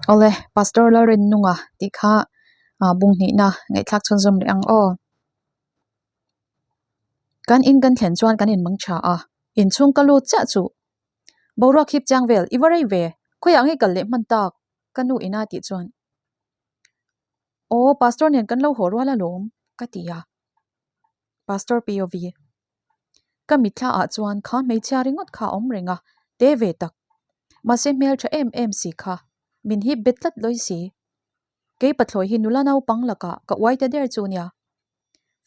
Awle, Pastor Lalrinnunga tih kha bung hnihna ngaihthlak chhunzawm leh ang aw. Kan in kan thlen chuan kan inmang tha a, inchhung ka lut chiah chu boruak hip chiang vel i va rei ve, khawiah nge kal leh hman tak? Ka nu ina tih chuan Aw, Pastor nen kan lo haw rual alawm ka ti a. Pastor POV. Ka mitthla ah chuan kha hmeichhia ringawt kha a awm reng a, te ve tak. Mahse hmel tha em em si kha, min hip bet tlat lawi si. Kei pathlawi hi nula naupang lakah ka uai ta der chu nia.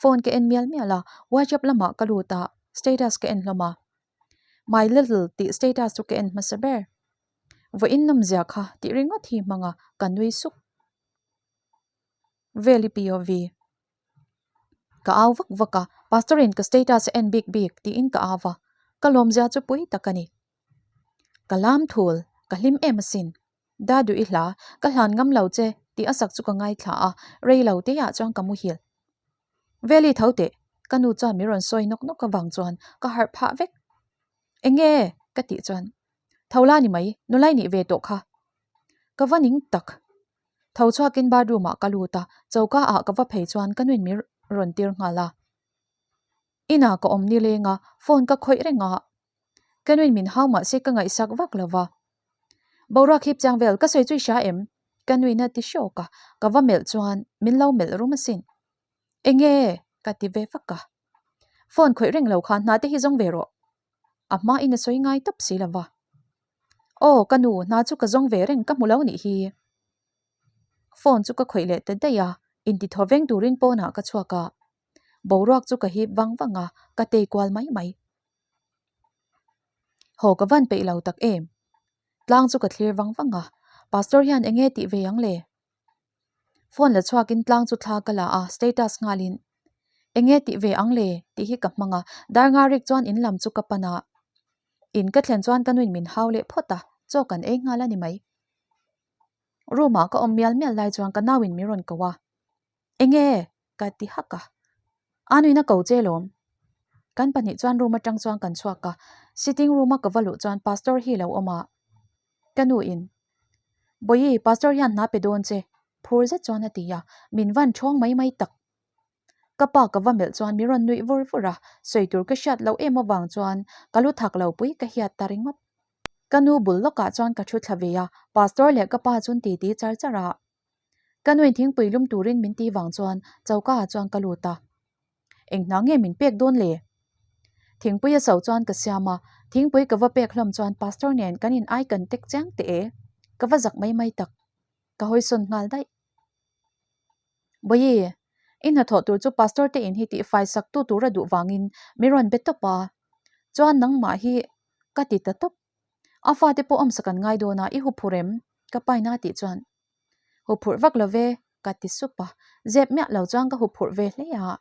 Phone ka en mial mial a, WhatsApp lamah ka lut a, status ka en hlawm a. My little tih status chu ka en hmasa ber. Vawiin nawmzia kha tih ringawt hi hmang a, ka nui suk. Veli POV. Ka au vak vak a, Pastor in ka status a en bik bik tiin ka au a, ka lawmzia chu pui tak a ni. Ka lam thul, ka hlim em asin. Dadu i hla, ka hlan ngam lo che tih a sak chu ka ngaithla a, rei lo te ah chuan ka muhil. Veli tho teh, ka nu chuan min rawn sawi nawk nawk avang chuan ka harh phah vek. Enge? ka tih chuan, Tho la ni mai, nulai nih ve tawh kha. Ka va ning tak. Tho chhuakin bathroom ah ka lut a, choka ah ka va phei chuan ka nuin min rawn tir nghal a. Inah ka awm nileng a, phone ka khawih reng a. Ka nuin min hau mahse ka ngaihsak vak lo va. Boruak hip chiang vel ka sawi chu i hria em? Ka nuin a ti hrawk a, ka va melh chuan min lo melh rum asin. Enge? ka ti ve vak a. Phone khawih reng lo khan hna te hi zawng ve rawh. A hma in a sawi ngai tawp si lo va. Aw ka nu, hna chu ka zawng ve reng ka hmu lo nih hi. Phone chu ka khawih leh ta daih a, intithaw veng turin pawnah ka chhuak a. Boruak chu ka hip vang vang a, ka tei kual mai mai. Haw ka van peih lo tak em? Tlang chu ka thlir vang vang a, Pastor hian enge tih ve ang le? Phone la chhuakin tlang chu thla ka la a, status nghalin Enge tih ve ang le? tih hi ka hmang a, dar nga rik chuan in lam chu ka pan a. In ka thlen chuan ka nuin min hau leh phawt a, chaw kan ei nghal a ni mai. Room ah ka awm mial mial lai chuan ka nauin min rawn ko a, Enge? ka ti hak a. A nuin a ko che lawm. Kan pahnih chuan room atang chuan kan chhuak a, sitting room a ka va luh chuan pastor hi lo awm a. Ka nu in, Bawihi, pastor hian hna pe dawn che, phur zet chuan a ti a, min van thawng mai mai tak. Ka pa ka va melh chuan min rawn nuih vur vur a, sawi tur ka hriat loh em avang chuan ka lu thak lo pui ka hiat ta ringawt. Ka nu bul lawkah chuan ka thu thla ve a, pastor leh ka pa chuan titi char char a. Ka nuin thingpui lum turin min ti vang chuan choka ah chuan ka lut a. Eng hna nge min pek dawn le? Thingpui a so chuan ka siam a, thingpui ka va pek hlawm chuan pastor nen kan in ai kan tek chiang teh e. Ka va zak mai mai tak. Ka hawisawn nghal daih. Bawihi, i hnathawh tur chu pastor te in hi tihfai sak tu tur a duh vangin min rawn be tawp a. Chuan nangmah hi ka ti ta tawp. A fate pawh awmsa kan ngai dawn a, i huphurh em? Ka paina tih chuan Huphurh vak lo ve, ka ti sup a, zep miah lo chuan ka huphurh ve hle a.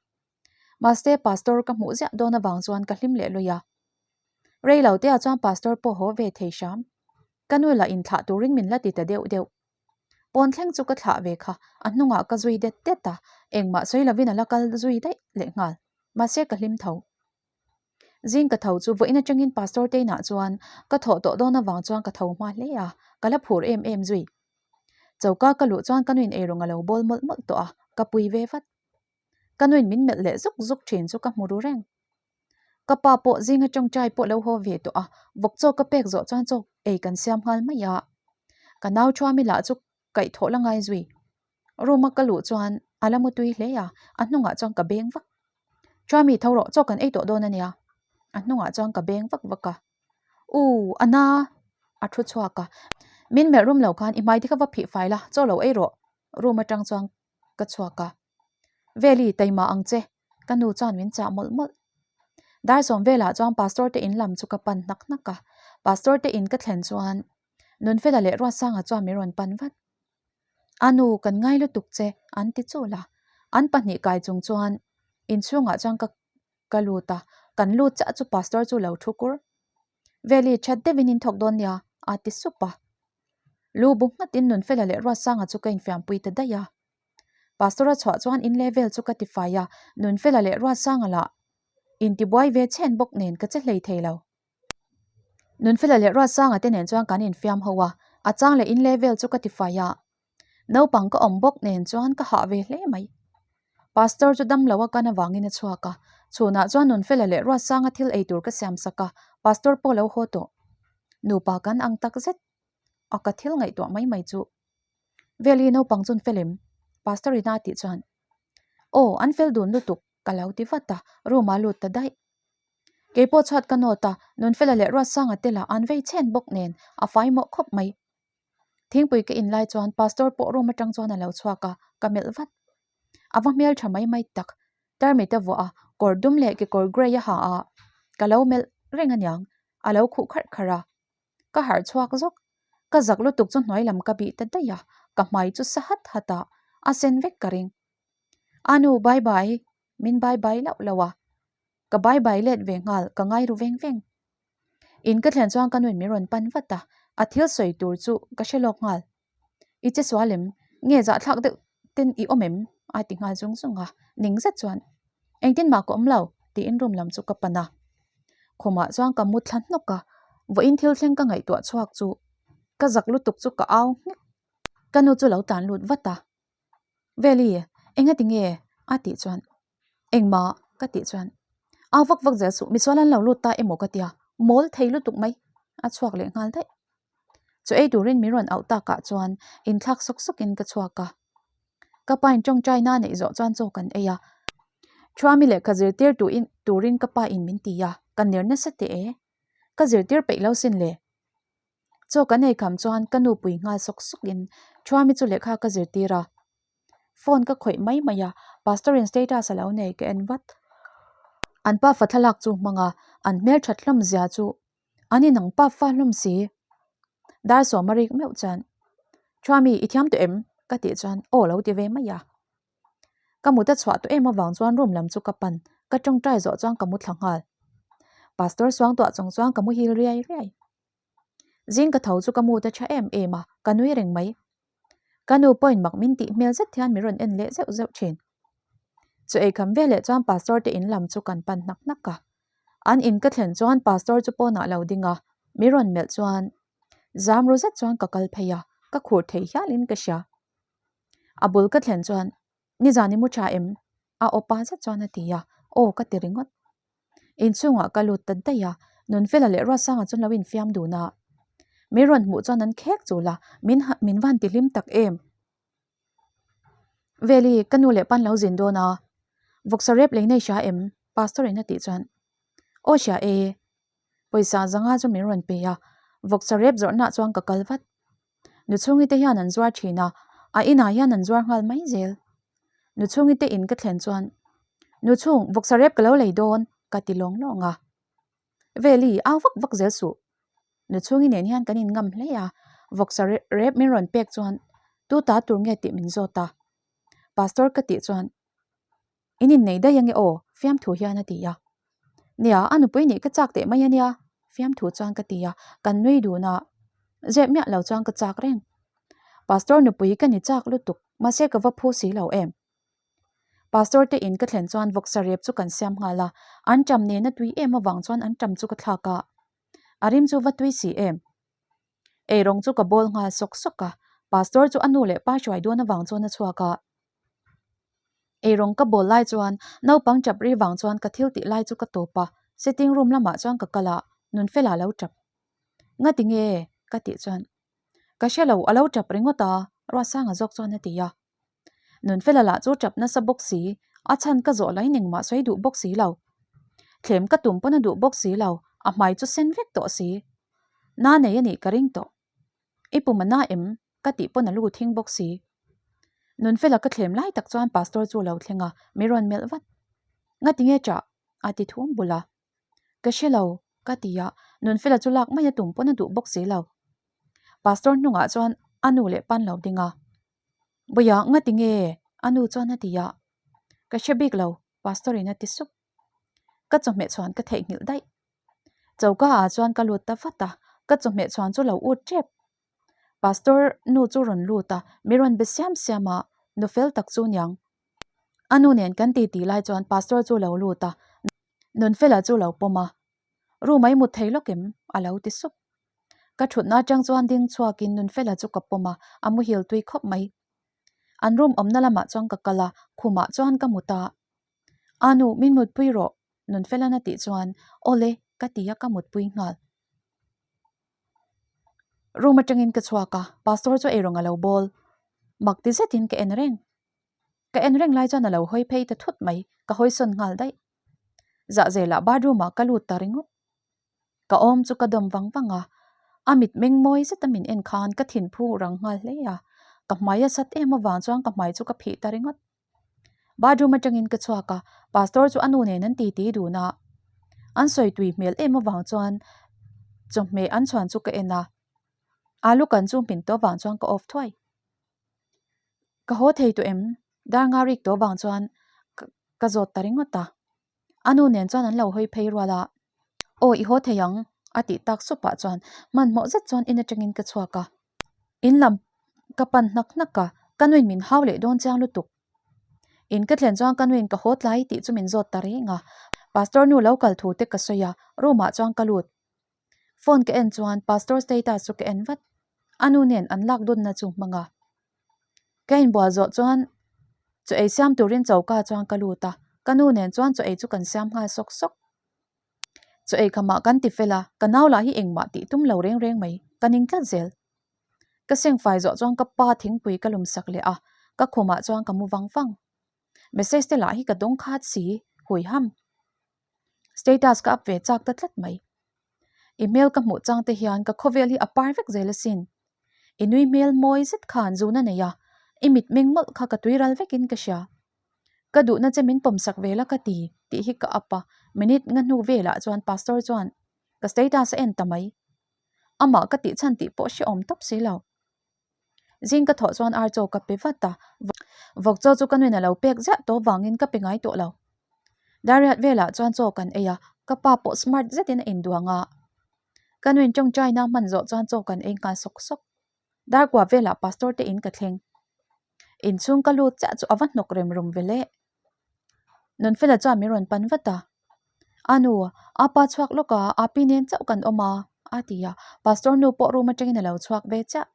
Mahse pastor ka hmuh ziah dawn avang chuan ka hlim leh lui a. Rei lo te ah chuan pastor pawh haw ve thei hram. Ka nu lah inthlah turin min la ti ta deuh deuh. Pawn thleng chu ka thlah ve kha, a hnungah ka zui det det a, engmah sawi lovin a la kal zui daih leh nghal. Mahse ka hlim tho. Zing ka tho chu vawiin atangin Pastor te inah chuan ka thawh tawh dawn avang chuan ka tho hma hle a, ka la phur em em zui. Choka ka luh chuan ka nuin eirawng a lo bawl mawlh mawlh tawh a, ka pui ve vat. Ka nuin min melh leh zuk zuk thin chu ka hmu ru reng. Ka pa pawh zinga tawngtai pawh lo haw ve tawh a, vawk chaw ka pek zawh chuan chaw ei kan siam nghal mai a. Ka nau Thuami lah chu kaihthawh la ngai zui. Room a ka luh chuan a la mutui hle a, a hnungah chuan ka beng vak. Chuami tho rawh, chaw kan ei tawh dawn a nia. A hnungah chuan ka beng vak vak a. U, a na! A thu chhuak a. Min melh rum lo khan i hmai te kha va phih fai la, chaw lo ei rawh. Room atang chuan ka chhuak a. Veli, taima ang che. Ka nu chuan min chah mawlh mawlh. Dar sawm velah chuan pastor te in lam chu ka pan hnak hnak a. Pastor te in ka thlen chuan Nunfela leh Ruatsanga chuan min rawn pan vat. A nu, kan ngai lutuk che, an ti chul a. An pahnih kai chung chuan inchhungah chuan ka ka lut a, kan lut chiah chu pastor chu lo thu kur. Veli, that deuhin in thawk dawn nia, a ti sup a. Lu bu nghatin Nunfela leh Ruatsanga chu ka infiampui ta daih a. Pastor a chhuah chuan in level chu ka ti fai a, Nunfela leh Ruatsanga lah intibuai ve chhen bawk nen ka che hlei thei lo. Nunfela leh Ruatsanga te nen chuan kan infiam ho a, A chang leh in level chu ka ti fai a, naupang ka awm bawk nen chuan ka hah ve hle mai. Pastor chu damlo a kan avangin a chhuak a, chhunah chuan Nunfela leh Ruatsanga thil ei tur ka siam sak a, Pastor pawh lo haw tawh. Nupa kan ang tak zet a ka thil ngaihtuah mai mai chu. Veli naupang chu an fel em? Pastor ina a tih chuan, Aw, an fel dun lutuk ka lo ti vat a, room ah lut ta daih. Keipawh chhuat ka nawt a, Nunfela leh Ruatsanga te lah an vei chhen bawk nen a fai mawh khawp mai. Thingpui ka in lai chuan Pastor pawh room atang chuan a lo chhuak a, ka melh vat. A va hmel tha mai mai tak, tarmit a vuah a, kawr dum leh kekawr grey a ha a, ka lo melh reng aniang, a lo khuh kharh kharh a. Ka harh chhuak zawk, ka zak lutuk chu hnuai lam ka bih ta daih a, ka hmai chu sa hat hat a, a sen vek ka ring. A nu bye bye, min bye bye loh loh a, ka bye bye let ve nghal ka ngai ru veng veng. In ka thlen chuan ka nuin min rawn pan vat a, a thil sawi tur chu ka hre lawk nghal. I che sual em? Nge zahthlak deuh ten i awm em? a ti nghal zung zung a, ning zet chuan engtin mah ka awm lo tiin room lam chu ka pan a. Khumah chuan ka mu thla hnawk a, vawiin thil thleng ka ngaihtuah chhuak chu ka zak lutuk chu ka au nghek. Ka nu chu lo tlan lut vat a, Veli, engati nge? a tih chuan Engmah ka tih chuan au vak vak zel suh misual an lo lut ta emaw ka tia mawl thei lutuk mai a chhuak leh nghal daih. Chu ei turin min rawn auh takah chuan inthlak sawk sawkin ka chhuak a. Ka pa in tawngtai na neih zawh chuan chaw kan ei a. Thuami lehkha zirtir tuin turin ka pa in min ti a, ka ner nasa teh e. Ka zirtir peih lo sin le. Chaw kan ei kham chuan ka nu pui nghal sawk sawkin Thuami chu lehkha ka zirtir a. Phone ka khawih mai mai a, Pastor in status a lo nei ka en vat. An pafa thlalak chu hmang a, an hmelthat hlawm zia chu an inang pafa hlawm si. Dar sawm a rik meuh chuan, Thuami i thiam tawh em? ka tih chuan aw lo ti ve mai a. Ka mut a chhuah tawh em avang chuan room lam chu ka pan, ka tawngtai zawh chuan ka mu thla nghal. Pastor suangtuah chung chuan ka muhil riai riai. Zing ka tho chu ka mut a tha em em a, ka nui reng mai. Ka nu pawhin mak min tih hmel zet hian min rawn en leh zeuh zeuh thin. Chu eikham veleh chuan pastor te in lam chu kan pan hnak hnak a. An in ka thlen chuan pastor chu pawnah lo ding a, min rawn melh chuan zam ru zet chuan ka kal phei a, ka khur thei hialin ka hria. A bul ka thlen chuan Nizan i mu tha em? A aw pa zet chuan a ti a, aw ka ti ringawt. Inchhungah ka lut ta daih a, Nunfela leh Ruatsanga chuan lo infiam dun a. Min rawn hmuh chuan an khek chul a, min min van ti hlim tak em? Veli, ka nu leh pan lo zin dawn a, vawksa rep lei nei hria em? Pastor in a tih chuan, Aw hria e. Pawisa zanga chu min rawn pe a, vawksa rep zawrhnaah chuan ka kal vat. Nuchhungi te hian an zuar thin a, a inah hian an zuar nghal mai zel. Nuchhungi te in ka thlen chuan, Nuchhung, vawksa rep ka lo lei dawn, ka ti lawng lawng a. Veli, au vak vak zel suh. Nuchhungi nen hian kan inngam hle a, vawksa rep min rawn pek chuan tu ta tur nge tih min zawt a. Pastor ka tih chuan, In innei daih ange aw, fiamthu hian a ti a. Nia, a nupui nih ka chak teh mai ania, fiamthu chuan ka ti a, kan nui dun a, zep miah lo chuan ka chak reng. Pastor nupui ka ni chak lutuk, mahse ka va phu si lo em. Pastor te in ka thlen chuan vawksa rep chu kan siam nghal a, an ṭam nena tui em avang chuan an ṭam chu ka thlak a, a rim chu va tui si em. Eirawng chu ka bawl nghal sawk sawk a, Pastor chu a nu leh pa hruai dawn avang chuan a chhuak a. Eirawng ka bawl lai chuan naupang tap ri vang chuan ka thil tih lai chu ka tawp a, sitting room lamah chuan ka kal a, Nunfela lo tap. Ngati nge? ka tih chuan Ka hre lo, a lo tap ringawt a, Ruatsanga zawk chuan a ti a. Nunfela lah chu tap nasa bawk si, a chhan ka zawh lai ning mah sawi duh bawk si lo. Thlem ka tum pawn a duh bawk si lo, a hmai chu sen vek tawh si. Na nei a nih ka ring tawh. I pum a na em? Ka tih pawn a lu thing bawk si. Nunfela ka thlem lai tak chuan pastor chu a lo thleng a, mi rawn melh vat. Ngati nge ṭah? a ti thum bul a. Ka hre lo, ka ti a, Nunfela chu lak mai a tum pawn a duh bawk si lo. Pastor hnungah chuan a nu leh pan lo ding a. Bawia, ngati nge? A nu chuan a ti a. Ka hre bik lo, pastor in a ti sup. Ka chawhmeh chhuan ka theihnghilh daih. Choka ah chuan ka lut ta vat a, ka chawhmeh chhuan chu lo ut tep. Pastor nu chu rawn lut a, mi rawn be siam siam a, nu fel tak chu niang. A nu nen kan ti tih lai chuan pastor chu lo lut a, Nunfela chu lo pawm a, Room a i mut thei lawk em? a lo ti sup. Ka thutna atang chuan ding chhuakin Nunfela chu ka pawm a, a muhil tui khawp mai. An room awmna lamah chuan ka kal a, khumah chuan ka mut a. A nu, min mutpui rawh, Nunfela'n a tih chuan, Awle, ka ti a ka mutpui nghal. Room atangin ka chhuak a, Pastor chu eirawng a lo bawl. Mak ti zetin ka en reng. Ka en reng lai chuan a lo hawi phei ta thut mai, ka hawi sawn nghal daih. Zahzelah bathroom ah ka lut ta ringawt. Ka awm chu ka dawm vang vang a, a mit meng mawi zeta min en khan ka thinphu rang nghal hle a, ka hmai a sat em avang chuan ka hmai chu ka phih ta ringawt. Bathroom atangin ka chhuak a, pastor chu a nu nen an titi dun a, an sawi tui hmel em avang chuan chawhmeh an chhuan chu ka en a, alu kan chu hmin tawh avang chuan ka off thuai. Ka haw thei tawh em? Dar nga rik tawh avang chuan ka zawt ta ringawt a. A nu nen chuan an lo hawi phei rual a, Aw i haw thei ang a tih tak sup ah chuan hmanhmawh zet chuan in atangin ka chhuak a. In lam ka pan hnak hnak a, ka nuin min hau leh dawn chiang lutuk. In ka thlen chuan ka nuin ka haw tlai tih chu min zawt ta reng a, Pastor nu lo kal thu te ka sawi a, room ah chuan ka lut. Phone ka en chuan Pastor status chu ka en vat, a nu nen an lak dunna chu hmang a. Ka inbual zawh chuan chaw ei siam turin choka chuan ka lut a, ka nu nen chuan chaw ei chu kan siam nghal sawk sawk. Chaw ei khamah kan ti fel a, ka nau lah hi engmah tih tum lo reng reng mai, ka ning tlat zel. Ka sengfai zawh chuan ka pa thingpui ka lum sak leh a, ka khumah chuan ka mu vang vang. Message te lah hi ka dawng khat si, hui ham. Status ka up ve chak ta tlat mai. I hmel ka hmuh chang te hian ka khawvel hi a par vek zel asin. I nui hmel mawi zet khan zuna nei a, i mitmeng mawlh kha ka tui ral vekin ka hria. Ka duhna che min pawmsak ve la ka ti, tih hi ka up a, minute nga hnu velah chuan pastor chuan ka status a en ta mai. Amah ka tih chhan tih pawh hrehawm tawp si lo. Zing ka thawh chuan ar chaw ka pe vat a, vawk chaw chu ka nuin a lo pek ziah tawh vangin ka pe ngai tawh lo. Dariat velah chuan chaw kan ei a, ka pa pawh smart zetin a induang a. Ka nuin tawngtaina hman zawh chuan chaw kan ei nghal sawk sawk. Darkua velah pastor te in ka thleng. Inchhung ka lut chiah chu a va hnawk rem rum ve le. Nunfela chuan min rawn pan vat a, A nu, a pa chhuak lawk a, a pi nen chauh kan awm a, a ti a, pastor nu pawh room atangin a lo chhuak ve chiah.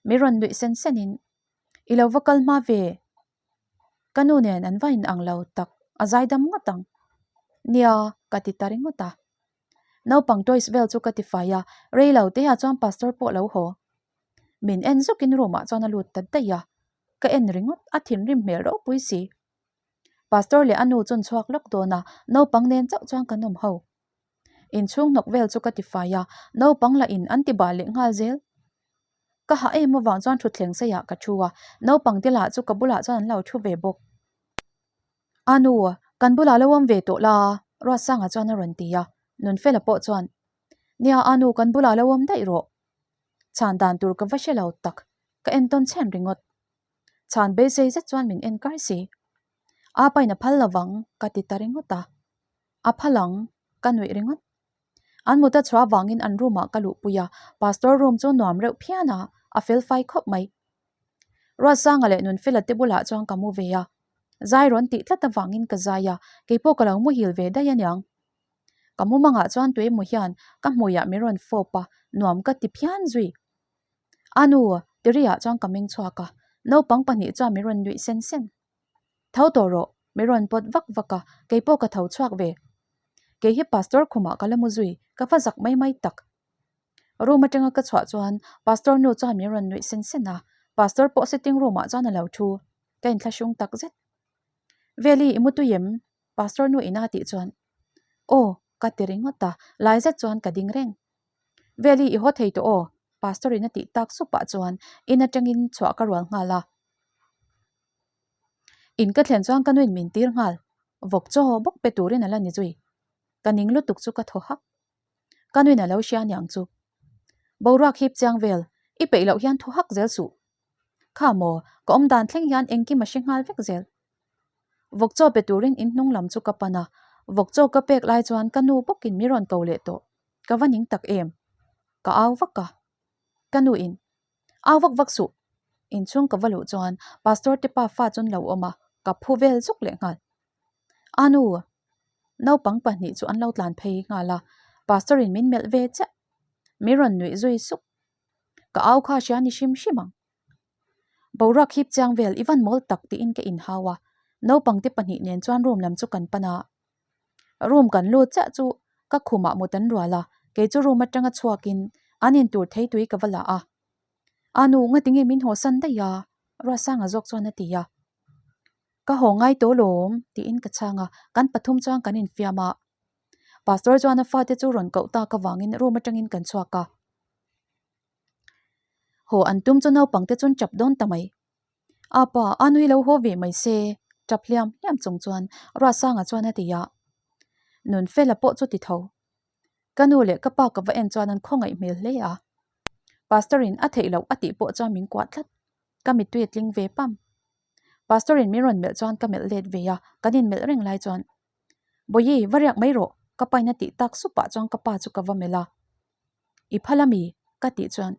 Min rawn nuih sen senin, I lo va kal hma ve, ka nu nen an va inang lo tak, a zaidam ngawt ang. Nia, ka ti ta ringawt a. Naupang toys vel chu ka ti fai a, rei lo te ah chuan pastor pawh lo haw. Min en zukin room ah chuan a lut ta daih a, ka en ringawt a thinrim hmel ropui si. Pastor leh a nu chuan chhuak lawk dawn a, naupang nen chauh chuan kan awm ho. Inchhung hnawk vel chu ka ti fai a, naupang lah in an ti bah leh nghal zel. Ka hah em avang chuan thutthleng seiah ka thu a, naupang te lah chu ka bulah chuan an lo thu ve bawk. A nu, kan bulah lo awm ve tawh la, Ruatsanga chuan a rawn ti a, Nunfela pawh chuan, Nia, a nu, kan bulah lo awm daih rawh. Chhan dan tur ka va hre lo tak, ka entawn chhen ringawt. Chhan beisei zet chuan min en kar si. A pain a phal lovang, ka ti ta ringawt a. A phal ang, ka nuih ringawt. An mut a chhuah vangin an room ah ka luhpui a, Pastor room chu nuam reuh phian a, a fel fai khawp mai. Ruatsanga leh Nunfela te bulah chuan ka mu ve a, zai rawn tih tlat avangin ka zai a, keipawh ka lo muhil ve daih aniang. Ka mumangah chuan tuemaw hian ka hmuiah min rawn fawp a, nuam ka ti phian zui. A nu, tiriah chuan ka meng chhuak a, naupang pahnih chuan min rawn nuih sen sen. Tho tawh rawh, min rawn pawt vak vak a, keipawh ka tho chhuak ve. Kei hi pastor khumah ka la mu zui, ka va zak mai mai tak. Room atanga ka chhuah chuan pastor nu chuan min rawn nuih sen sen a, pastor pawh sitting room ah chuan a lo thu, ka inthlahrung tak zet. Veli i mu tui em? Pastor nu ina tih chuan Aw ka ti ringawt a, lai zet chuan ka ding reng. Veli i haw thei tawh aw Pastor in a tih tak sup ah chuan in atangin chhuah ka rual nghal a. In ka thlen chuan ka nuin min tir nghal, vawk chaw bawk pe turin a la ni zui. Ka ning lutuk chu ka thaw hak. Ka nuin a lo hria aniang chu. Boruak hip chiang vel, i peih loh hian thaw hak zel suh. Kha maw, ka awm dan thleng hian engkim a hre nghal vek zel. Vawk chaw pe turin in hnung lam chu ka pan a, vawk chaw ka pek lai chuan ka nu bawkin mi rawn ko leh tawh. Ka va ning tak em? Ka au vak a. Ka nu in, Au vak vak suh. Inchhung ka va luh chuan Pastor te pa fa chuan lo awm a, ka phu vel zuk leh nghal. A nu, naupang pahnih chu an lo tlan phei nghal a, Pastor in min melh ve chiah. Min rawn nuih zui suk. Ka au kha hria ni hrim hrim ang. Boruak hip chiang vel i van mawl tak tiin ka inhau a, naupang te pahnih nen chuan room lam chu kan pan a. Room kan lut chiah chu ka khumah mut an rual a, kei chu room atanga chhuakin an intur thei tui ka va la a. A nu, ngatinge min haw san daih a? Ruatsanga zawk chuan a ti a. Ka haw ngai tawh lawm, tiin ka chhang a, kan pathum chuan kan infiam a. Pastor chuan a fate chu rawn koh tak avangin room atangin kan chhuak a. Haw an tum chu naupang te chuan tap dawn ta mai. Apa, a nui lo haw ve mai se, tap hliam hliam chung chuan Ruatsanga chuan a ti a. Nunfela pawh chu ti tho. Ka nu leh ka pa ka va en chuan an khawngaih hmel hle a. Pastor in a theih loh a tih pawh chuan min kuah tlat. Ka mittui a tling ve pam. Pastor in min rawn melh chuan ka melh let ve a, kan inmelh reng lai chuan Bawihi, va riak mai rawh, ka pain a tih tak supah chuan ka pa chu ka va melh a. I phal ami? ka tih chuan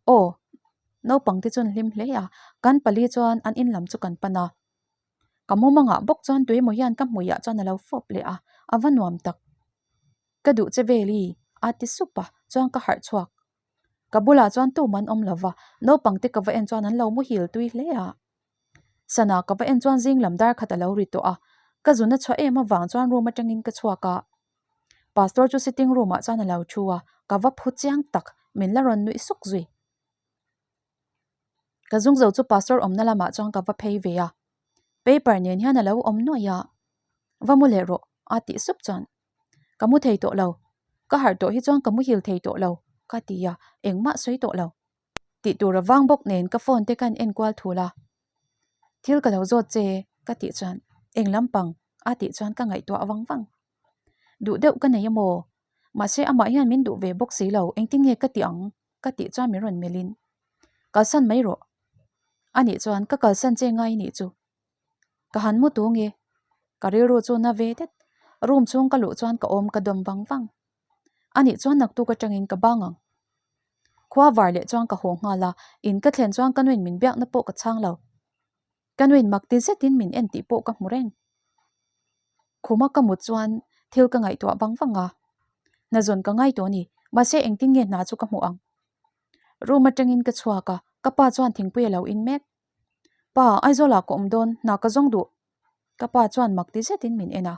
Aw, naupang te chuan hlim hle a, kan pali chuan an in lam chu kan pan a. Ka mumangah bawk chuan tuemaw hian ka hmuiah chuan a lo fawp leh a, a va nuam tak. Ka duh che vel i, a ti sup a, chuan ka harh chhuak. Ka bulah chuan tum an awm lo va, naupang te ka va en chuan an lo muhil tui hle a. Sana ka va en chuan zing lam dar khat a lo ri tawh a, ka zun a chhuah em avang chuan room atangin ka chhuak a. Pastor chu sitting room ah chuan a lo thu a, ka va phu chiang tak, min la rawn nuih suk zui. Ka zung zo chu pastor awmna lamah chuan ka va phei ve a, paper nen hian a lo awm nuaih a, va mu leh rawh a tih sup chuan ka mu thei tawh lo, ka harh tawh hi chuan ka muhil thei tawh lo ka ti a, engmah sawi tawh lo. Tih tur a vang bawk nen ka phone te kan en kual thul a, thil ka lo zawt che ka tih chuan eng lampang a tih chuan ka ngaihtuah vang vang. Duh deuh ka nei amaw? Mahse amah hian min duh ve bawk si lo, engtin nge ka tih ang? ka tih chuan min rawn melh in kalsan mai rawh a nih chuan ka kalsan che ngai nih chu ka han mu tu nge ka rilru chu na ve det room chhung ka luh chuan ka awm ka dawm vang vang a nih chuan naktuk atangin ka bang ang khua var leh chuan ka haw nghal a in ka thlen chuan ka nuin min biakna pawh ka chhang lo ka nuin mak ti zetin min en tih pawh ka hmu reng. Khuma ka mut chuan thil ka ngaihtuah vang vang a, hna zawn ka ngai tawh a ni, mahse engtin nge hna chu ka hmuh ang? Room atangin ka chhuak a, ka pa chuan thingpui a lo in mek. Pa, Aizawlah ka awm dawn, hna ka zawng duh. Ka pa chuan mak ti zetin min en a.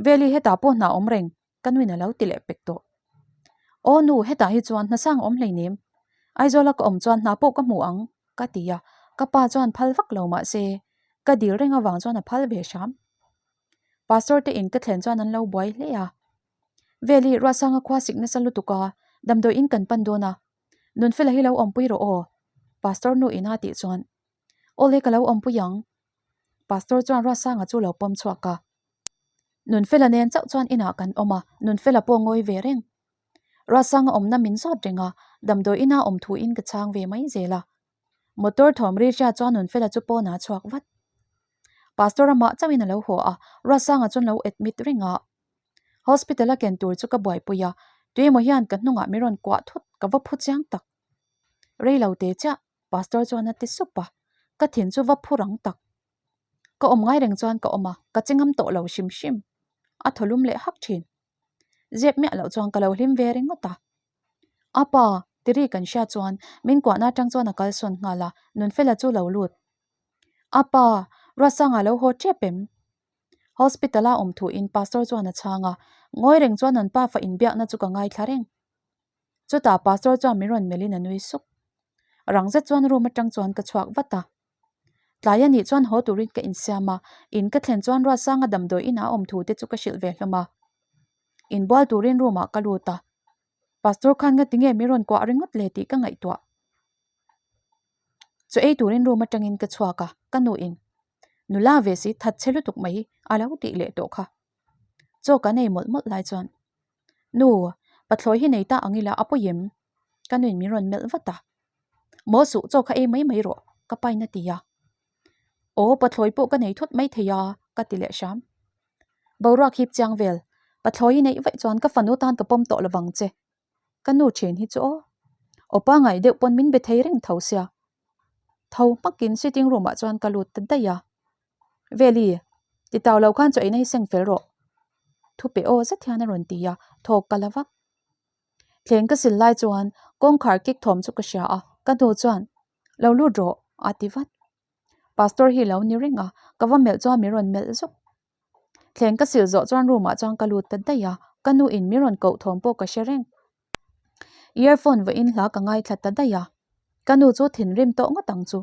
Veli hetah pawh hna awm reng, ka nuin a lo ti leh pek tawh. Aw nu, hetah hi chuan hna sang awm hleinem. Aizawla ka awm chuan hna pawh ka hmu ang, ka ti a, ka pa chuan phal vak lo mah se, ka dil reng avang chuan a phal ve hram. Pastor te in ka thlen chuan an lo buai hle a. Veli, Ruahsanga khua sik nasa lutuk a, damdawi in kan pan dawn a. Nunfela hi lo awmpui rawh aw, Pastor nu in a tih chuan, Awle ka lo awmpui ang. Pastor chuan Ruahsanga chu lo pawm chhuak a. Nunfela nen chauh chuan inah kan awm a, Nunfela pawh ngawi ve reng. Ruahsanga awmna min zawt reng a, damdawi ina awm thuin ka chhang ve mai zel a. Motor thawm ri hria chuan Nunfela chu pawnah a chhuak vat. Pastor amah chauhin a lo haw a, Ruahsanga chuan lo admit reng a. Hospital a ken tur chu ka buaipui a, tuemaw hian ka hnungah min rawn kuah thut ka va phu chiang tak. Rei lo te chiah, Pastor chuan a ti sup a, ka thin chu va phu rang tak. Ka awm ngai reng chuan ka awm a, ka che ngam tawh lo hrim hrim. A thaw lum leh hak thin. Zep miah loh chuan ka lo hlim ve ringawt a. A pa, tiri kan hria chuan min kuahna atang chuan a kalsawn nghal a, Nunfela chu lo lut. A pa, Ruatsanga lo haw tep em? Hospital a awm thuin Pastor chuan a chhang a, ngawi reng chuan an pafa inbiakna chu ka ngaithla reng. Chutah Pastor chuan min rawn melhin a nui suk. Rang zet chuan room atang chuan ka chhuak vat a. Tlai a nih chuan haw turin ka insiam a, in ka thlen chuan Ruatsanga damdawi inah a awm thu te chu ka hrilh ve hlawm a. Inbual turin room ah ka lut a, Pastor khan ngati nge min rawn kuah ringawt le tih ka ngaihtuah. Chaw ei turin room atangin ka chhuak a, ka nu in nula ve si that chhe lutuk mai a lo tih leh tawh kha. Chaw kan ei mawlh mawlh lai chuan Nu, pathlawi hi nei ta ang ila a pawi em? Ka nuin min rawn melh vat a. Maw suh chaw kha ei mai mai rawh, ka pain a ti a. Aw, pathlawi pawh ka nei thut mai thei a, ka ti leh hram. Boruak hip chiang vel, pathlawi i neih vaih chuan ka fanu tan ka pawm tawh lovang che. Ka nu ṭhin hi chu aw. Aw pangai deuh pawn min be thei reng tho sia. Tho hmakin sitting room ah chuan ka lut ta daih a. Veli, ti tau lo khan chaw eina hi seng fel rawh. Thu pe aw zet hian a rawn ti a, thawk ka la vak. Thleng ka sil lai chuan kawngkhar kik thawm chu ka hria a, ka nu chuan, Lo lut rawh, a ti vat. Pastor hi lo ni reng a, ka va melh chuan min rawn melh zuk. Thleng ka sil zawh chuan room ah chuan ka lut ta daih a, ka nu in min rawn koh thawm pawh ka hre reng. Earphone vawiin hla ka ngaithla ta daih a, ka nu chu thinrim tawh ngawt ang chu.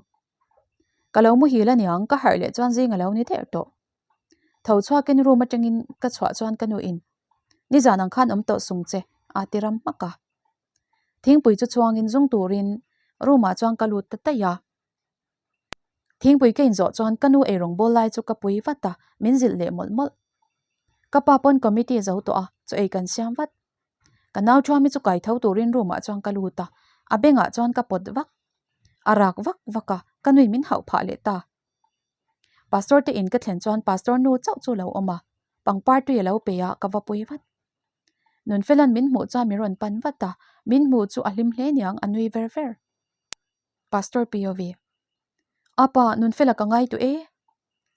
Ka lo muhil aniang, ka harh leh chuan zing a lo ni der tawh. Tho chhuakin room atangin ka chhuah chuan ka nu in, Nizan ang khan awm tawh sung che, a ti ram hmak a. Thingpui chu chhuangin zung turin room ah chuan ka lut ta daih a. Thingpui ka inzawh chuan ka nu eirawng bawl lai chu ka pui vat a, min zilh leh mawlh mawlh. Ka pa pawn committee a zo tawh a, chaw ei kan siam vat. Ka nau Thuami chu kai tho turin room ah chuan ka lut a, a bengah chuan ka pawt vak. A rak vak vak a, ka nui min hauh phah leh ta. Pastor te in ka thlen chuan pastor nu chauh chu lo awm a, pangpar tui a lo pe a, ka va pui vat. Nunfela'n min hmuh chuan min rawn pan vat a, min hmuh chu a hlim hle niang a nui ver ver. Pastor POV. Apa, Nunfela ka ngai duh e.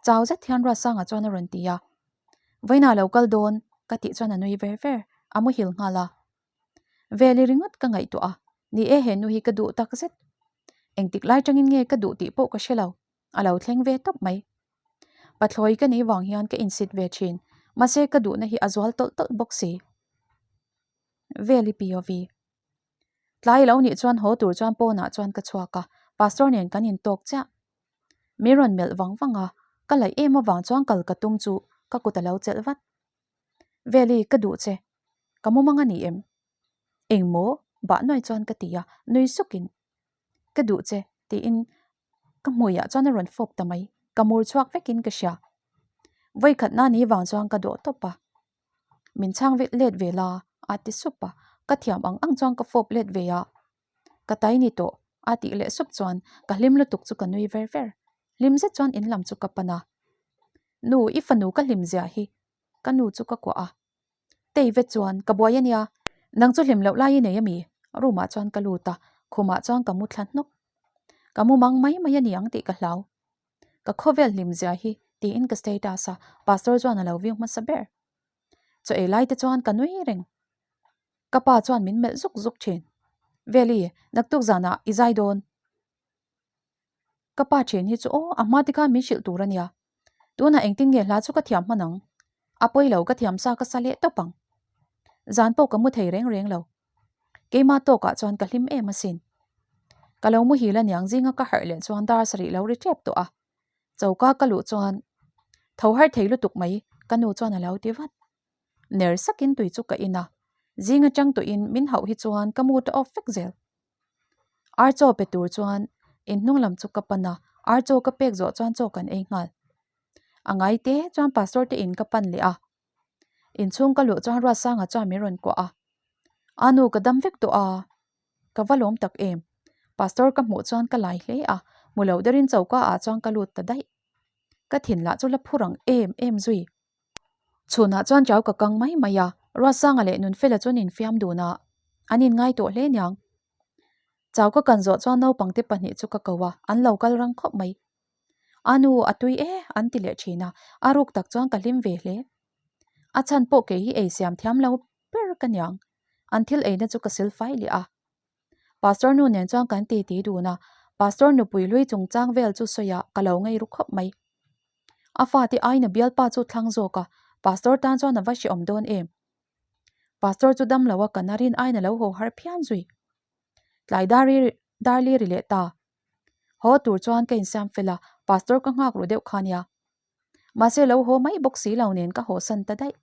Chau zet hian Ruatsanga chuan a rawn ti a. Vawiinah lo kal dawn, ka tih chuan a nui ver ver, a muhil nghal a. Veli ringawt ka ngaihtuah a, ni e he nu hi ka duh tak zet. Engtik lai tangin nge ka duh tih pawh ka hre lo, a lo thleng ve tawp mai. Pathlawi ka nih vang hian ka insit ve thin, mahse ka duhna hi a zual tawlh tawlh bawk si. Veli POV. Tlai lo nih chuan haw tur chuan pawnah chuan ka chhuak a, pastor nen kan intawk chiah. Min rawn melh vang vang a, ka laih em avang chuan kal ka tum chu ka kut a lo chelh vat. Veli, ka duh che. Ka mumang a ni em? Engmaw? Bah nuai chuan ka ti a, nui sukin, Ka duh che, tiin ka hmuiah chuan a rawn fawp ta mai. Ka mur chhuak vekin ka hria. Vawikhatna ni vang chuan ka dawh tawp a. Min chhang vet let ve la, a ti sup a, ka thiam ang ang chuan ka fawp let ve a. Ka tai ni tawh, a tih leh sup chuan ka hlim lutuk chu ka nui ver ver. Hlim zet chuan in lam chu ka pan a. Nu, i fanu ka hlim zia hi, ka nu chu ka kuah a. Tei vet chuan ka buai a nia, nang chu hlim loh lai i nei a mi? Room ah chuan ka lut a, khumah chuan ka mu thla hnawk. Ka mu mang mai mai a ni ang tih ka hlau. Ka khawvel hlim zia hi tiin ka status a, pastor chuan a lo view hmasa ber. Chaw ei lai te chuan ka nui reng. Ka pa chuan min melh zuk zuk thin. Veli, naktuk zanah i zai dawn. Ka pa then hi chu aw, a hma te khan min hrilh tur a nia. Tunah engtin nge hla chu ka thiam hman ang? A pawi lo, ka thiam sa ka sa leh tawp ang. Zan pawh ka mu thei reng reng lo. Keima tawkah chuan ka hlim em asin. Ka lo muhil aniang zinga ka harh leh chuan dar sarih lo ri tep tawh a. Choka ka luh chuan tho har thei lutuk mai ka nu chuan a lo ti vat. Ner sakin tui chu ka in a. Zing atang tawhin min hauh hi chuan ka mood a off vek zel. Ar chaw pe tur chuan in hnung lam chu ka pan a, ar chaw ka pek zawh chuan chaw kan ei nghal. A ngai te chuan pastor te in ka pan leh a. Inchhung ka luh chuan Ruatsanga chuan min rawn kuah a, A nu ka dam vek tawh a, ka va lawm tak em? Pastor ka hmuh chuan ka lai hle a, hmu lo derin choka ah chuan ka lut ta daih. Ka thin lah chu la phur ang em em zui. Chhunah chuan chau ka kang mai mai a, Ruatsanga leh Nunfela chuan infiam dun a, an inngai tawh hle niang. Chau ka kan zawh chuan naupangte pahnih chu ka ko a, an lo kal rang khawp mai. A nu a tui e an ti leh thin a, a ruk tak chuan ka hlim ve hle. A chhan pawh kei hi ei siam thiam lo ber ka niang. An thil eina chu ka sil fai leh a. Pastor nu nen chuan kan ti ti dun a, Pastor nupui hlui chungchang vel chu sawi ah ka lo ngei ru khawp mai. A fate aiin a bialpa chu thlang zawk a, Pastor tan chuan a va hrehawm dawn em. Pastor chu dam lo a kan a rin aiin a lo haw har phian zui. Tlai dar i dar li ri leh ta. Haw tur chuan ka insiam fel a, pastor ka nghak ru deuh kha nia. Mahse lo haw mai bawk si lo nen ka haw san ta daih.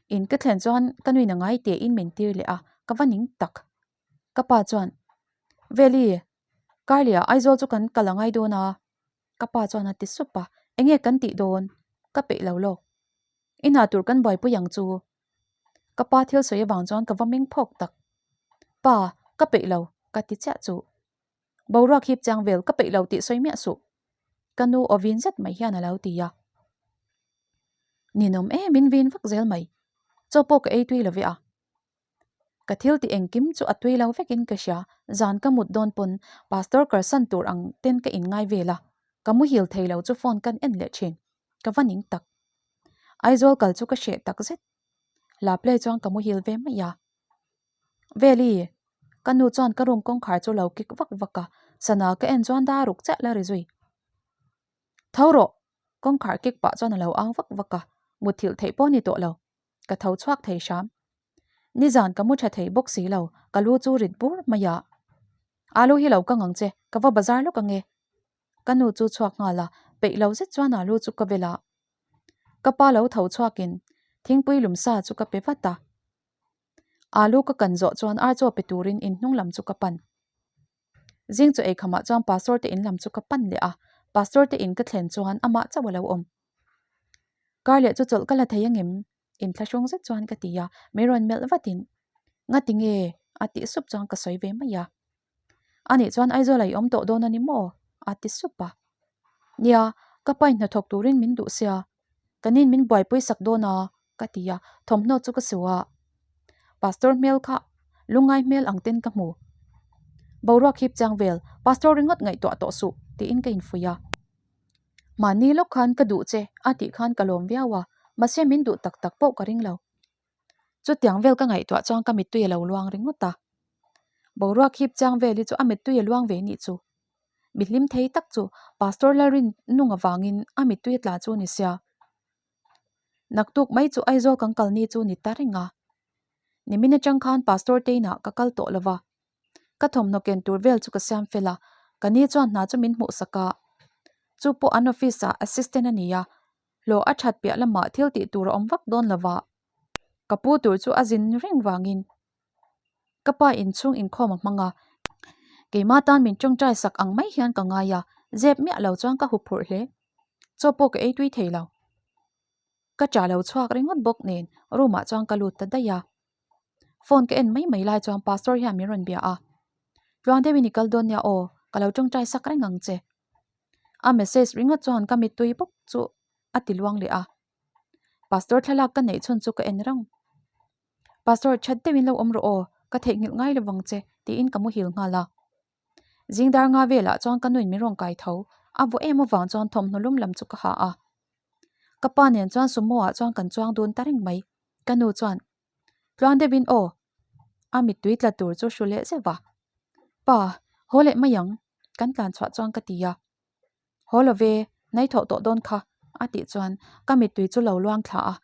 In ka thlen chuan ka nuin a ngai tein min tir leh a, ka va ning tak. Ka pa chuan, Veli, Karlia Aizawl chu kan kal a ngai dawn a, ka pa chuan a ti sup a, enge kan tih dawn? Ka peih lo lawk. I hna tur kan buaipui ang chu. Ka pa thil sawi avang chuan ka va meng phawk tak. Pa, ka peih lo, ka ti chiah chu. Boruak hip chiang vel ka peih lo tih sawi miah suh. Ka nu aw vin zet mai hian a lo ti a. Ninawm em in vin vak zel mai. Chaw pawh ka ei tui lo ve a. Ka thil tih engkim chu a tui lo vekin ka hria, zan ka mut dawn pawn Pastor karsan tur ang ten ka inngai vel a, ka muhil thei lo chu phone kan en leh thin, ka va ning tak. Aizawl kal chu ka hreh tak zet. Hla play chuan ka muhil ve mai a. Veli! Ka nu chuan ka room kawngkhar chu lo kik vak vak a, sana ka en chuan dar ruk chiah la ri zui. Tho rawh! Kawngkhar kik pah chuan a lo ang vak vak a, muthilh theih pawh ni tawh lo. Ka tho chhuak thei hram. Nizan ka mu tha thei bawk si lo, ka lu chu rit bur mai a. Alu hi lo kang ang che, ka va bazar lawk ange. Ka nu chu chhuak nghal a, peih lo zet chuan alu chu ka vel a. Ka pa lo tho chhuakin thingpui lum sa chu ka pe vat a. Alu ka kan zawh chuan ar chaw pe turin in hnung lam chu ka pan. Zing chu eikhamah chuan pastor te in lam chu ka pan leh a, pastor te in ka thlen chuan amah chauh a lo awm. Kar leh chu chawlh ka la thei angem? Inthlahrung zet chuan ka ti a, min rawn melh vatin Ngati nge? a tih sup chuan ka sawi ve mai a. Anih chuan Aizawl a i awm tawh dawn a ni maw? a ti sup a. Nia, ka pain hnathawk turin min duh sia, kanin min buaipui sak dawn a, ka ti a, thawmhnaw chu ka su a. Pastor hmel kha lungngai hmel ang ten ka hmu. Boruak hip chiang vel, Pastor ringawt ngaihtuah tawh suh, tiin ka infuih a. Mahni lawk khan ka duh che a tih khan ka lawm viau a, mahse min duh tak tak pawh ka ring lo. Chutiang vel ka ngaihtuah chuan ka mittui a lo luang ringawt a. Boruak hip chiang vel hi chu a mittui a luang ve nih chu. Mi hlim thei tak chu Pastor Lalrin nung avangin a mittui a tla chu ni sia. Naktuk mai chu Aizawl kan kal ni chu ni ta reng a. Nimin atang khan Pastor te inah ka kal tawh lo va. Ka thawmhnaw ken tur vel chu ka siam fel a, ka ni chuan hna chu min hmuhsak a. Chu pawh an office ah assistant a ni a, hlawh a that piah lamah thil tih tur a awm vak dawn lo va. Ka pu tur chu a zin reng vangin ka pa inchhung inkhawm a hmang a, keimah tan min tawngtai sak ang mai hian ka ngai a, zep miah lo chuan ka huphurh hle. Chaw pawh ka ei tui thei lo. Ka ṭah lo chhuak ringawt bawk nen room ah chuan ka lut ta daih a. Phone ka en mai mai lai chuan pastor hian min rawn bia a, Tluang deuhin i kal dawn nia aw, ka lo tawngtai sak reng ang che. A message ringawt chuan ka mittui bawk chu a ti luang leh a. Pastor thlalak ka neih chhun chu ka en reng. Pastor, that deuhin lo awm rawh aw, ka theihnghilh ngai lovang che, tiin ka muhil nghal a. Zing dar nga velah chuan ka nuin min rawn kai tho, a vaw em avang chuan thawmhnaw lum lam chu ka ha a. Ka pa nen chuan sumo ah chuan kan chuang dun ta reng mai. Ka nu chuan, Tluang deuhin aw, a mittui tla tur chu hru leh zeuh va. Pa, haw leh mai ang, kan tlan chhuah chuan ka ti a. Haw lo ve, nai thawh tawh dawn kha, a tih chuan ka mittui chu lo luang thla a.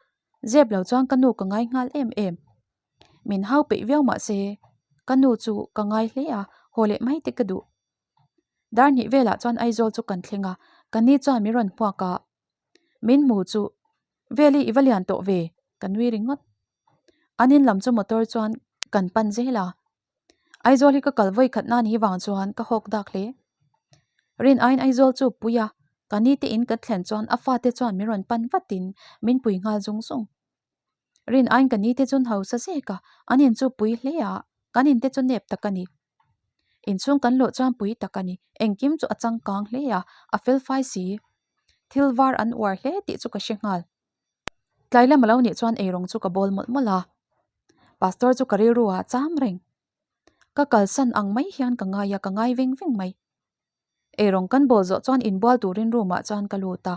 Zep lo chuan ka nu ka ngai nghal em em. Min hau peih viau mah se, ka nu chu ka ngai hle a, haw leh mai te ka duh. Dar hnih velah chuan Aizawl chu kan thleng a, ka ni chuan min rawn hmuak a. Min hmu chu, Veli i va lian tawh ve, ka nui ringawt. An in lam chu motor chuan kan pan zel a. Aizawl hi ka kal vawi khat nan hi vang chuan ka hawk dak hle. Rin aiin Aizawl chu pui a, ka ni te in kan thlen chuan a fate chuan min rawn pan vatin min pui nghal zung zung. Rin aiin ka ni te chuan hausa zek a, an in chu pui hle a, kan in te chu nep tak a ni. Inchhung kan luh chuan pui tak a ni, engkim chu a changkang hle a, a fel fai si. Thil var an uar hle tih chu ka hre nghal. Tlai lam a lo nih chuan eirawng chu ka bawl mawlh mawlh a, Pastor chu ka rilru ah cham reng. Ka kalsan ang mai hian ka ngai a, ka ngai veng veng mai. Eirawng kan bawl zawh chuan inbual turin room ah chuan ka lut a.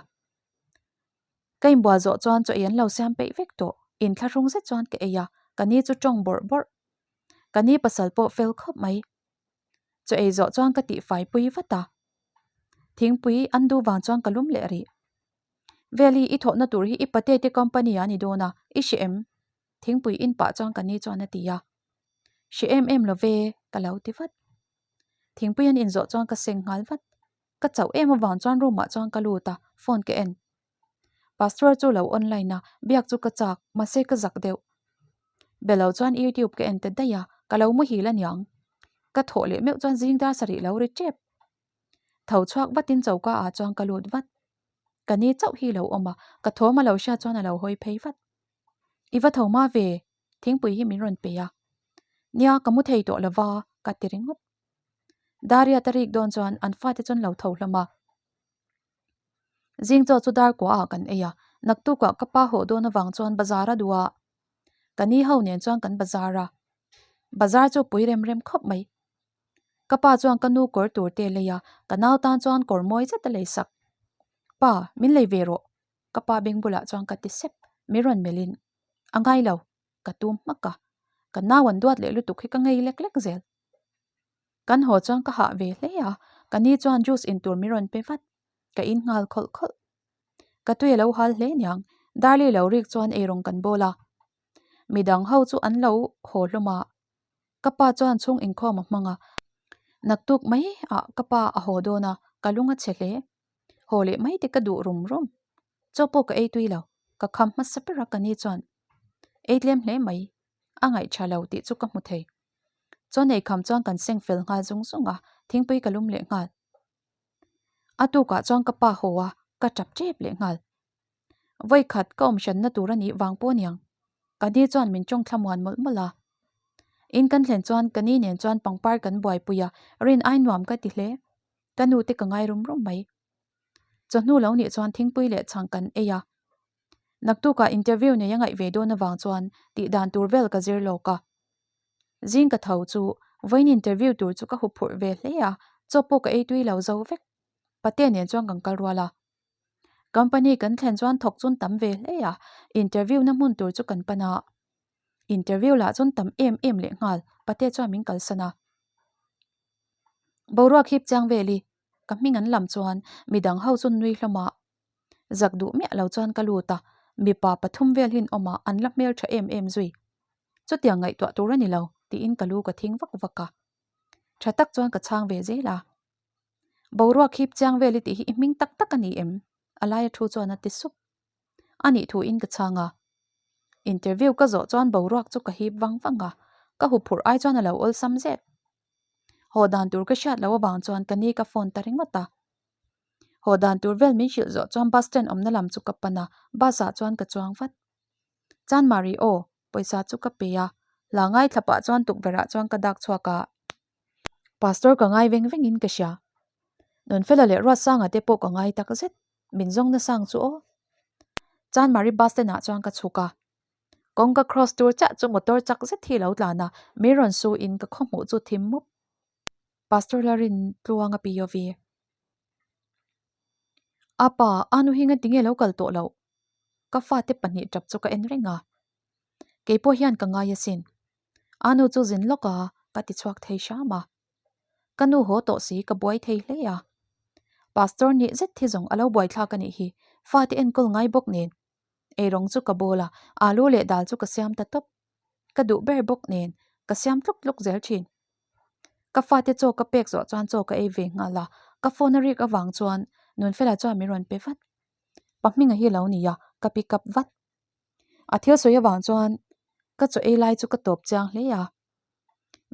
Ka inbual zawh chuan chaw ei an lo siam peih vek tawh, inthlahrung zet chuan ka ei a, ka ni chu tawng bawrh bawrh. Ka ni pasal pawh fel khawp mai. Chaw ei zawh chuan ka tihfai pui vat a. Thingpui an duh vang chuan ka lum leh rih. Veli, i thawhna tur hi i pate te company ah a ni dawn a, i hre em? Thingpui in pah chuan ka ni chuan a ti a. Hre em em lo ve, ka lo ti vat. Thingpui an inzawh chuan ka seng nghal vat. Ka chauh em avang chuan room ah chuan ka lut a, phone ka en. Pastor chu lo online a, biak chu ka chak, mahse ka zak deuh. Be lo chuan youtube ka en ta daih a, ka lo muhil aniang. Ka thawh leh meuh chuan zing dar sarih lo ri tep. Tho chhuak vatin choka ah chuan ka lut vat. Ka ni chauh hi lo awm a, ka thawm a lo hriat chuan a lo hawi phei vat. I va tho ma ve, thingpui hi min rawn pe a. Nia, ka mu thei tawh lova, ka ti ringawt. Daria ta rik dawn chuan an fate chuan lo tho hlawm a. Zing chaw chu dar kuah ah kan ei a, naktukah ka pa haw dawn avang chuan bazar a duh a. Ka ni ho nen chuan kan bazar a. Bazar chu pui rem rem khawp mai. Ka pa chuan ka nu kawr tur te a lei a, ka nau tan chuan kawr mawi zet a lei sak. Pa, min lei ve rawh, ka pa beng bulah chuan ka ti sep, min rawn melhin. A ngai lo, ka tum hmak a. Ka nau an duat leh lutuk hi ka ngei lek lek zel. Kan haw chuan ka hah ve hle a, ka ni chuan juice in tur min rawn pe vat. Ka in nghal khawlh khawlh. Ka tui a lo hal hle niang, Darli lo rik chuan eirawng kan bawl a. Midang ho chu an lo haw hlawm a, ka pa chuan chhung inkhawm a hmang a. Naktuk mai ah ka pa a haw dawn a, ka lung a chhe hle. Haw leh mai te ka duh rum rum. Chaw pawh ka ei tui lo, ka kham hmasa ber a ka ni chuan ei tlem hle mai, a ngaih tha lo tih chu ka hmu thei. Chaw nei kham chuan kan seng fel nghal zung zung a, thingpui ka lum leh nghal. A tukah chuan ka pa haw a, ka tap tep leh nghal. Vawi khat ka awm hranna tur a nih vang pawh aniang. Ka ni chuan min tawng thlamuan mawlh mawlh a. In kan thlen chuan ka ni nen chuan pangpar kan buaipui a, rin ai nuam ka ti hle. Ka nu te ka ngai rum rum mai. Chawhnu lo nih chuan thingpui leh chhang kan ei a. Naktukah interview nei a ngaih ve dawn avang chuan tih dan tur vel ka zir lawk a. Zing ka tho chu vawiin interview tur chu ka huphurh ve hle a, chaw pawh ka ei tui lo zo vek. Pate nen chuan kan kal rual a. Company kan thlen chuan thawk chun tam ve hle a, interview na hmun tur chu kan pan a. Interview lah chun tam em em leh nghal, pate chuan min kalsan a. Boruak hip chiang vel i, ka hming an lam chuan midang ho chu nui hlawm a. Zak duh miah lo chuan ka lut a, mipa pathum vel hin awm a, an la hmel tha em em zui. Chutiang ngaihtuah tur a ni lo, tiin ka lu ka thing vak vak a. Tha tak chuan ka chhang ve zel a. Boruak hip chiang vel i tih hi i hming tak tak a ni em? A laia thu chuan a ti sup. A nih thuin ka chhang a. Interview ka zawh chuan boruak chu ka hip vang vang a, ka huphurh ai chuan a lo awlsam zek. Haw dan tur ka hriat loh avang chuan ka ni ka phone ta ringawt a. Haw dan tur vel min hrilh zawh chuan bus stand awmna lam chu ka pan a, bus ah chuan ka chuang vat. Chanmari aw, pawisa chu ka pe a, hla ngaithla pah chuan tukverh ah chuan ka dak chhuak a. Pastor ka ngai veng veng in ka hria. Nunfela leh Ruatsanga te pawh ka ngai tak zet, min zawng nasang chu aw. Chanmari bus stand ah chuan ka chhuk a. Kawng ka cross tur chiah chu motor chak zet hi lo tlan a, mi rawn su in ka khaw hmuh chu thim mup. Pastor la rin tluang a POV. Apa, anu hi ngatinge lo kal tawh loh? Ka fate pahnih tap chu ka en reng a. Keipawh hian ka ngai asin. Anu chu zin lawk a, ka ti chhuak thei hram a. Ka nu haw tawh si ka buai thei hle a. Pastor nih zet hi zawng a lo buaithlak a nih hi, fate enkawl ngai bawk nen. Eirawng chu ka bawl a, alu leh dal chu ka siam ta tawp. Ka duh ber bawk nen, ka siam tluk tluk zel thin. Ka fate chaw ka pek zawh chuan chaw ka ei ve nghal a, ka phone a rik avang chuan Nunfela chuan min rawn pe vat. Pa hminga hi lo ni a, ka pick up vat. A thil sawi avang chuan ka chaw ei lai chu ka tawp chiang hle a.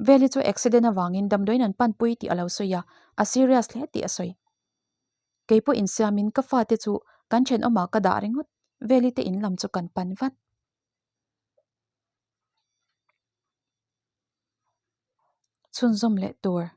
Veli chu accident avangin damdawiin an panpui tih a lo sawi a, a serious hle tih a sawi. Kei pawh insiamin ka fate chu kan thenawmah ka dah ringawt, Veli te in lam chu kan pan vat. Chhunzawm leh tur.